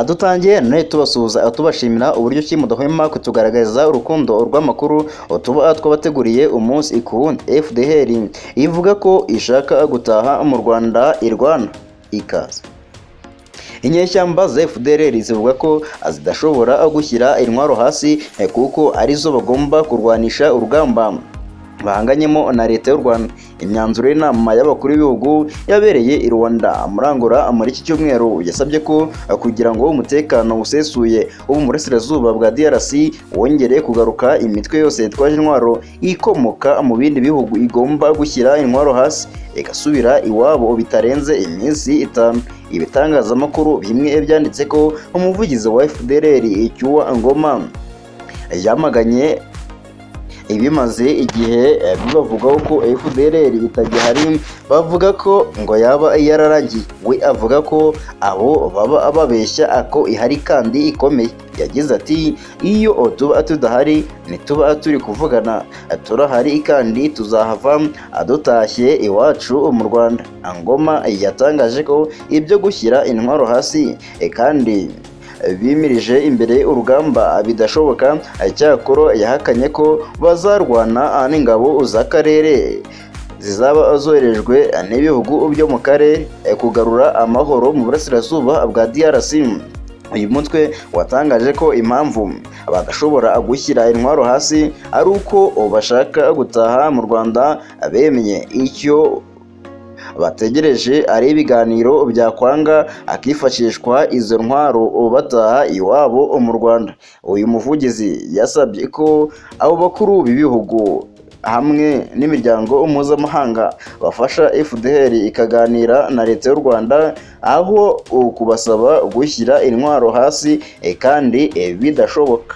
Dutangiye none tubasuhuza, tubashimira uburyo ki mudahwema kutugaragariza urukundo rw'amakuru tuba twabateguriye umunsi ku wundi. FDLR ivuga ko ishaka gutaha mu Rwanda irwana ikaze. Inyeshyamba za FDLR zivuga ko zidashobora gushyira intwaro hasi kuko arizo bagomba kurwanisha urugamba bahanganyemo na leta y'u Rwanda. Imyanzuro y'inama y'abakuru b'ibihugu yabereye i Rwanda muri Angola muri iki cyumweru yasabye ko kugira ngo umutekano usesuye wo mu burasirazuba bwa DRC wongere kugaruka, imitwe yose yitwaje intwaro ikomoka mu bindi bihugu igomba gushyira intwaro hasi igasubira iwabo bitarenze iminsi 5. Ibitangazamakuru bimwe byanditse ko umuvugizi wa FDLR Icyuwa Ngoma yamaganye ibimaze igihe bibavugaho ko FDLR itagihari, bavuga ko ngo yaba yararangiye. We avuga ko abo baba babeshya, ko ihari kandi ikomeye. Yagize ati: "Iyo tuba tudahari ntituba turi kuvugana. Turahari kandi tuzahava dutashye iwacu mu Rwanda." Ngoma yatangaje ko ibyo gushyira intwaro hasi kandi bimirije imbere urugamba bidashoboka. Cyakora yahakanye ko bazarwana n'ingabo z'akarere zizaba zoherejwe n'ibihugu byo mu karere kugarura amahoro mu burasirazuba bwa DRC. Uyu mutwe watangaje ko impamvu badashobora gushyira intwaro hasi ari uko bashaka gutaha mu Rwanda bemye, icyo bategereje ari ibiganiro, byakwanga akifashishwa izo ntwaro bataha iwabo mu Rwanda. Uyu muvugizi yasabye ko abo bakuru b'ibihugu hamwe n'imiryango mpuzamahanga bafasha FDLR ikaganira na leta y'u Rwanda, aho kubasaba gushyira intwaro hasi kandi bidashoboka.